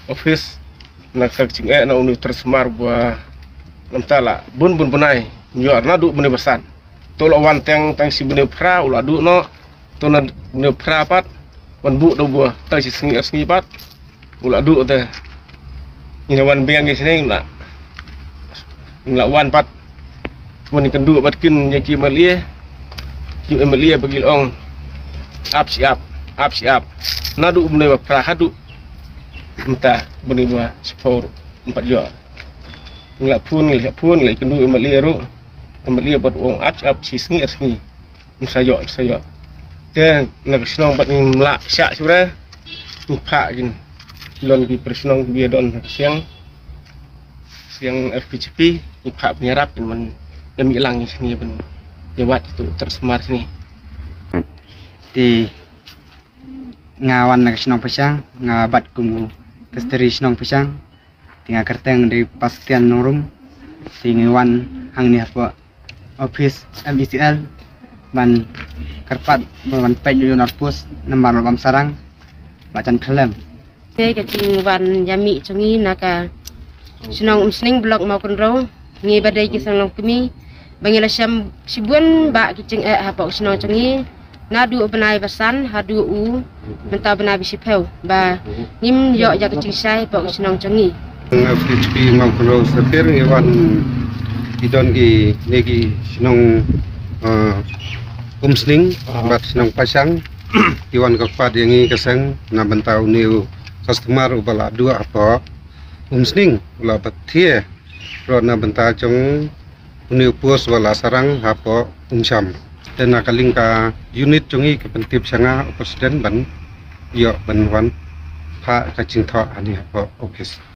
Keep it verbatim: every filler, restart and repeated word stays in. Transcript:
office na ka jingeh na une u transformer ba namta la bun bun bnai, ïoh naduh bnai ba san. To la wan tang tang shi bnai phra u la duh noh. To na bnai phra pat wan buh da ba tang shi sngi ar sngi pat u la duh te. Ngi la wan biang ngi sini ngi la, ngi la wan pat. Wan ngi kynduh pat kin ïa ki M L A, ki M L A ba ki la ong ap shi ap, ap shi ap. Naduh bnai ba phra haduh mynta bnai ba shiphew ruh ym pat ïoh. Ngi la phone, ngi la phone, ngi la kynduh M L A ruh. M L A pat u ong ap shi ap, shi sngi ar sngi. Ym sa ïoh, ym sa ïoh. Te na ka shnong pat ngim lah shah shuh re. Ngi phah kin lon ki para shnong kiba ïadon ha ka siang, siang R P G P, ngi phah ban ïarap kin ban ïamih lang ïa shane ban ïa wad ïa utu u transformer shane. Te nga wan na ka shnong Pashang, nga bat kum u kastari shnong Pashang. Te nga kyrteng dei Pastian Nongrum. Te ngi wan hangne hapoh office M E C L ban kyrpad ban peit ïa une u post namar la bam sarang, la jan khlem. Te ka jingwan ïamih jong ngi na ka shnong Umsning, block Mawkynrew, ngi ba dei ki shnong longkmie ba ngi la shem shibun bah ki jingeh hapoh ka shnong jong ngi. Naduh u bnai ba san haduh u mynta u bnai ba shiphew ba ngim ïoh ïa ka jingshai hapoh ka shnong jong ngi. F H P Mawkynrew Sapir ngi wan, ki don kine ki shnong, eh, Umsning bad shnong Pashang. Ki wan kyrpad ïa ngi ka seng na bynta une u customer uba la duh hapoh Umsning, u la ba thiah ruh na bynta jong une u post uba la sarang hapoh Umsham. Te na ka liang ka unit jong ngi ka pyntip sha nga u president ban ïoh ban wan phah ka jingthoh hangne hapoh office.